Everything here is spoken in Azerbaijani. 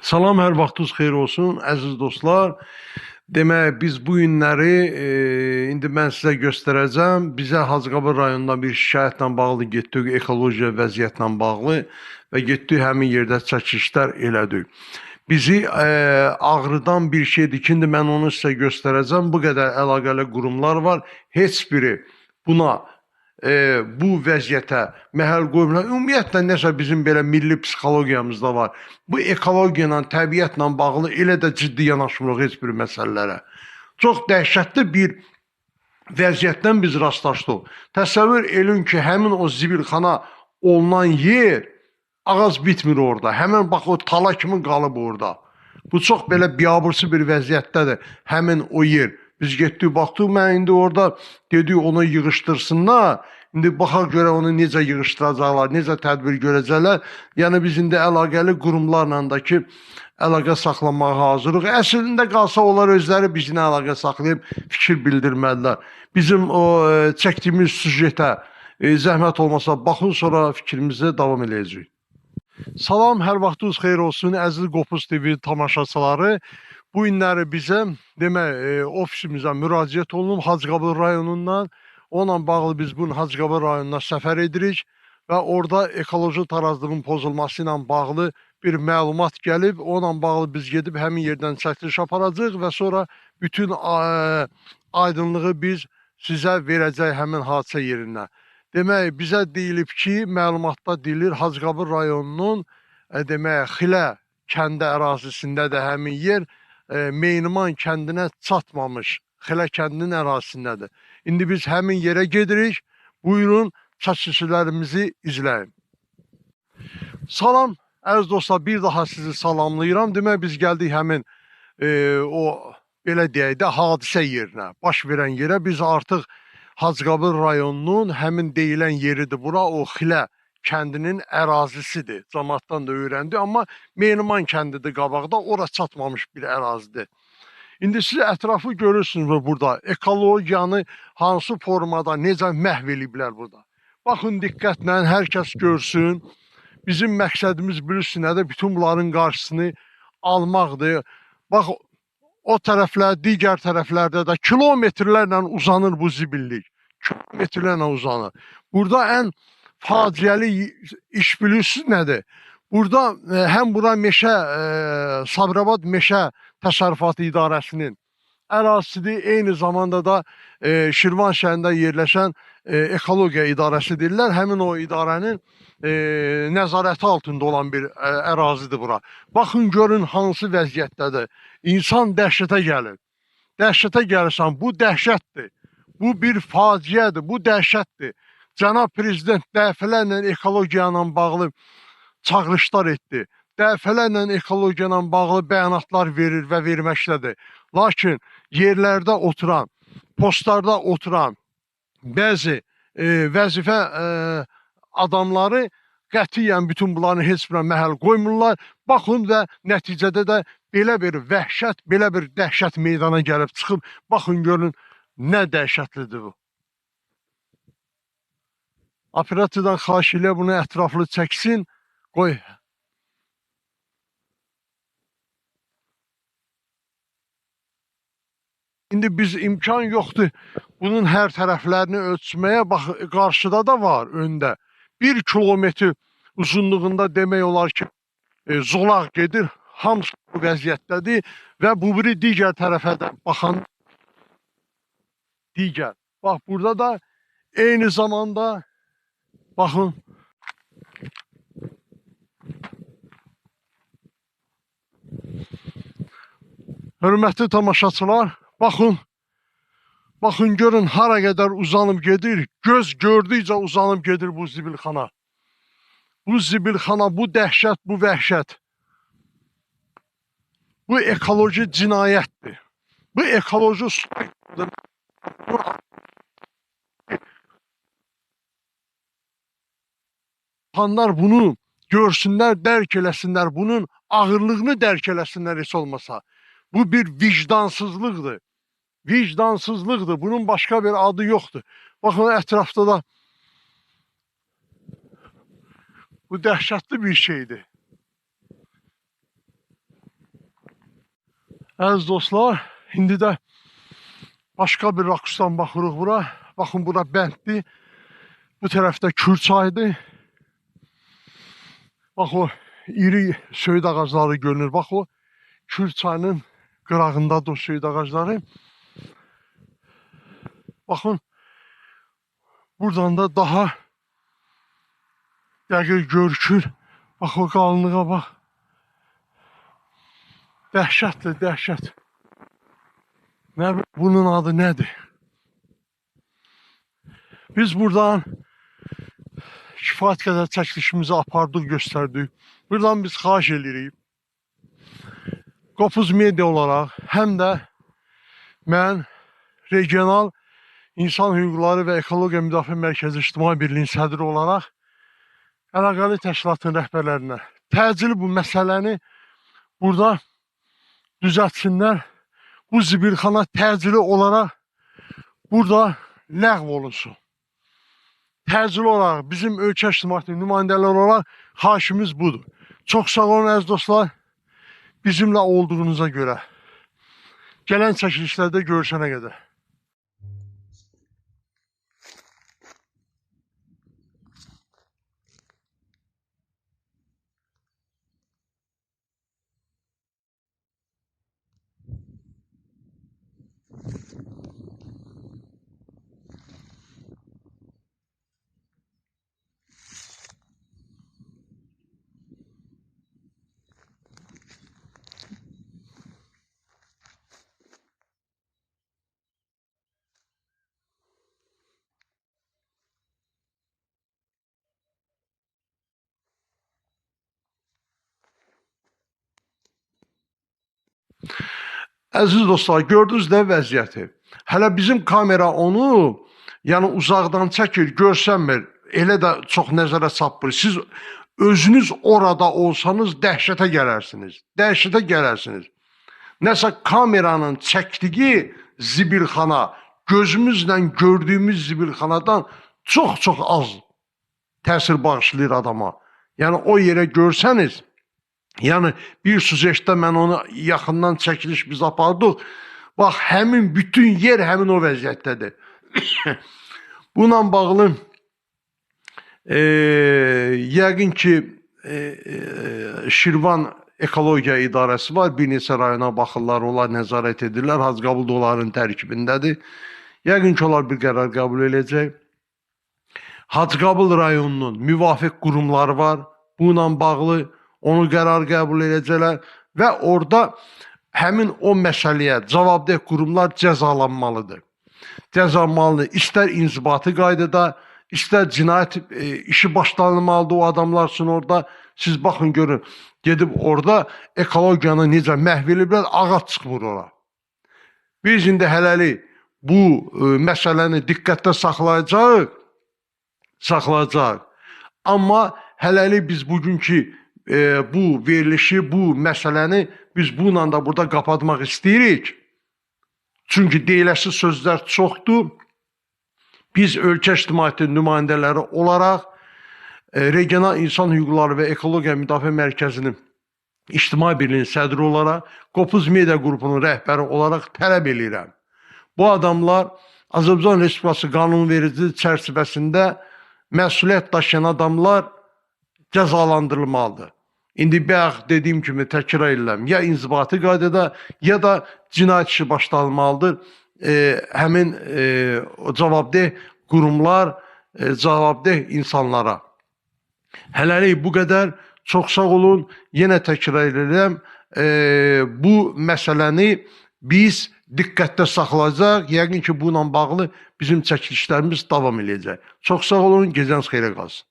Salam, hər vaxtınız xeyir olsun, əziz dostlar. Demək, biz bu günləri indi mən sizə göstərəcəm. Bizə Hacıqabul rayonundan bir şikayətlə bağlı getdik, ekologiya vəziyyətlə bağlı və getdik həmin yerdə çəkilişlər elədik. Bizi ağrıdan bir şeydir ki, indi mən onu sizə göstərəcəm. Bu qədər əlaqəli qurumlar var. Heç biri buna bu vəziyyətə məhəl qoymurlar. Ümumiyyətlə, nəsə bizim belə milli psixologiyamızda var. Bu ekologiya ilə, təbiətlə bağlı elə də ciddi yanaşmırıq heç bir məsələlərə. Çox dəhşətli bir vəziyyətdən biz rastlaşdıq. Təsəvvür eləyin ki, həmin o zibilxana olunan yer ağac bitmir orada. Həmin bax o tala kimi qalıb orada. Bu çox belə biabırçı bir vəziyyətdədir həmin o yer. Biz getdik, baxdıq, mən indi orada dedik onu yığışdırsınlar. İndi baxaq görə onu necə yığışdıracaqlar, necə tədbir görəcəklər. Yəni biz indi əlaqəli qurumlarla da ki, əlaqə saxlamağa hazırıq. Əslində qalsa onlar özləri bizimlə əlaqə saxlayıb fikir bildirməlilər. Bizim o çəkdiyimiz süjetə zəhmət olmasa baxın, sonra fikrimizi davam eləyəcəyik. Salam, hər vaxtınız xeyir olsun, əziz Qopuz TV tamaşaçıları. Bu günləri bizə, demək, ofisimizə müraciət olunub Hacıqabul rayonundan. Onunla bağlı biz bugün Hacıqabul rayonuna səfər edirik və orada ekoloji tarazlığın pozulması ilə bağlı bir məlumat gəlib. Onunla bağlı biz gedib həmin yerdən çəkiliş aparacağıq və sonra bütün aydınlığı biz sizə verəcək həmin hadisə yerindən. Demək, bizə deyilib ki, məlumatda deyilir Hacıqabul rayonunun demək, Xilə kəndi ərazisində də həmin yer Meyniman kəndinə çatmamış Xilə kəndinin ərazisindədir. İndi biz həmin yerə gedirik. Buyurun, çəkilişlərimizi izləyin. Salam, əziz dostlar, bir daha sizi salamlayıram. Demək, biz gəldik həmin o, belə deyək də, hadisə yerinə, baş verən yerə. Biz artıq Hacıqabul rayonunun həmin deyilən yeridir bura, o Xilə kəndinin ərazisidir. Camaatdan da öyrəndi, amma Meyniman kəndidir qabaqda, ora çatmamış bir ərazidir. İndi siz ətrafı görürsünüz burada, ekologiyanı hansı formada, necə məhv eləyiblər burada. Baxın diqqətlə, hər kəs görsün. Bizim məqsədimiz bilirsiniz nədir? Bütün bunların qarşısını almaqdır. Bax, o tərəflər, digər tərəflərdə də kilometrlərlə uzanır bu zibillik. Kilometrlərlə uzanır. Burada ən faciəli iş bilirsiniz nədir? Burada həm bura meşə, Sabirabad Meşə Təsərrüfatı İdarəsinin ərazisidir. Eyni zamanda da Şirvan şəhərində yerləşən Ekologiya İdarəsi deyirlər. Həmin o idarənin nəzarəti altında olan bir ərazidir bura. Baxın, görün hansı vəziyyətdədir. İnsan dəhşətə gəlir. Dəhşətə gəlirsən, bu dəhşətdir. Bu bir faciədir, bu dəhşətdir. Cənab Prezident dəfələrlə ekologiya ilə bağlı çağırışlar etdi. Dəfələrlə ekologiya ilə bağlı bəyanatlar verir və verməkdədir. Lakin yerlərdə oturan, postlarda oturan bəzi vəzifə adamları qətiyyən bütün bunların heç birinə məhəl qoymurlar. Baxın və nəticədə də belə bir vəhşət, belə bir dəhşət meydana gəlib çıxıb. Baxın, görün nə dəhşətlidir bu. Operatordan xahiş elə bunu ətraflı çəksin. Qoy. İndi biz imkan yoxdur bunun hər tərəflərini ölçməyə. Bax, qarşıda da var, öndə. 1 kilometr uzunluğunda demək olar ki, zolaq gedir. Hamısı bu vəziyyətdədir və bu biri digər tərəfə də baxan digər. Bax, burada da eyni zamanda baxın. Hörmətli tamaşaçılar, baxın. Baxın, görün hara qədər uzanıb gedir. Göz gördükcə uzanıb gedir bu zibilxana. Bu zibilxana, bu dəhşət, bu vəhşət. Bu ekoloji cinayətdir. Bu ekoloji soyqırımdır. İnsanlar bunu görsünlər, dərk eləsinlər, bunun ağırlığını dərk eləsinlər heç olmasa. Bu bir vicdansızlıqdır. Vicdansızlıqdır. Bunun başqa bir adı yoxdur. Baxın, ətrafda da bu dəhşətli bir şeydir. Əziz dostlar, indi də başqa bir rakursdan baxırıq bura. Baxın, bura bənddir. Bu tərəfdə Kür çayıdır. Bax, o iri söyüd ağacları görünür. Bax, o Kür çayının qırağındadır o söyüd ağacları. Baxın, buradan da daha dəqiq görükür. Bax, o qalınlığa bax. Dəhşətdir, dəhşət. Nə, bunun adı nədir? Biz buradan kifayət qədər çəkilişimizi apardıq, göstərdik. Buradan biz xahiş edirik. Qopuz Media olaraq, həm də mən Regional İnsan Hüquqları və Ekologiya Müdafiə Mərkəzi İctimai Birliyinin sədri olaraq əlaqəli təşkilatın rəhbərlərinə təcili bu məsələni burada düzəltsinlər. Bu zibilxana təcili olaraq burada ləğv olunsun. Təcili olaraq bizim ölkə ictimaiyyətinin nümayəndələri olaraq xahişimiz budur. Çox sağ olun əziz dostlar, bizimlə olduğunuza görə. Gələn çəkilişlərdə görüşənə qədər. Əziz dostlar, gördünüz nə vəziyyəti? Hələ bizim kamera onu, yəni uzaqdan çəkir, görsənmir. Elə də çox nəzərə çarpmır. Siz özünüz orada olsanız dəhşətə gələrsiniz. Dəhşətə gələrsiniz. Nəsə kameranın çəkdiyi zibilxana, gözümüzlə gördüyümüz zibilxanadan çox-çox az təsir bağışlayır adama. Yəni o yerə görsəniz, yəni bir süjetdə mən onu yaxından çəkiliş biz apardıq. Bax, həmin bütün yer həmin o vəziyyətdədir. Bununla bağlı yəqin ki Şirvan Ekologiya İdarəsi var. Bir neçə rayona baxırlar, onlar nəzarət edirlər. Hacıqabul da onların tərkibindədir. Yəqin ki, onlar bir qərar qəbul edəcək. Hacıqabul rayonunun müvafiq qurumları var. Bununla bağlı onu qərar qəbul edəcəklər və orada həmin o məsələyə cavabdeh qurumlar cəzalanmalıdır. Cəzalanmalıdır. İstər inzibati qaydada, istər cinayət işi başlanılmalıdır o adamlar üçün orada. Siz baxın, görün, gedib orada ekologiyanı necə məhv ediblər, ağac çıxmır ora. Biz indi hələlik bu məsələni diqqətdə saxlayacağıq. Amma hələlik biz bugünkü bu verilişi, bu məsələni biz bununla da burada qapatmaq istəyirik. Çünki deyiləsi sözlər çoxdur. Biz ölkə ictimaiyyətinin nümayəndələri olaraq Regional İnsan Hüquqları və Ekologiya Müdafiə Mərkəzinin İctimai Birliyinin sədri olaraq, Qopuz Media Qrupunun rəhbəri olaraq tələb eləyirəm. Bu adamlar Azərbaycan Respublikası qanunvericiliyi çərçivəsində məsuliyyət daşıyan adamlar cəzalandırılmalıdır. İndi bayaq dediyim kimi təkrar edirəm, ya inzibati qaydada, ya da cinayət işi başlanmalıdır. Həmin cavabdeh qurumlar, cavabdeh insanlara. Hələlik bu qədər. Çox sağ olun. Yenə təkrar edirəm, bu məsələni biz diqqətdə saxlayacaq. Yəqin ki, bununla bağlı bizim çəkilişlərimiz davam eləyəcək. Çox sağ olun. Gecəniz xeyrə qalsın.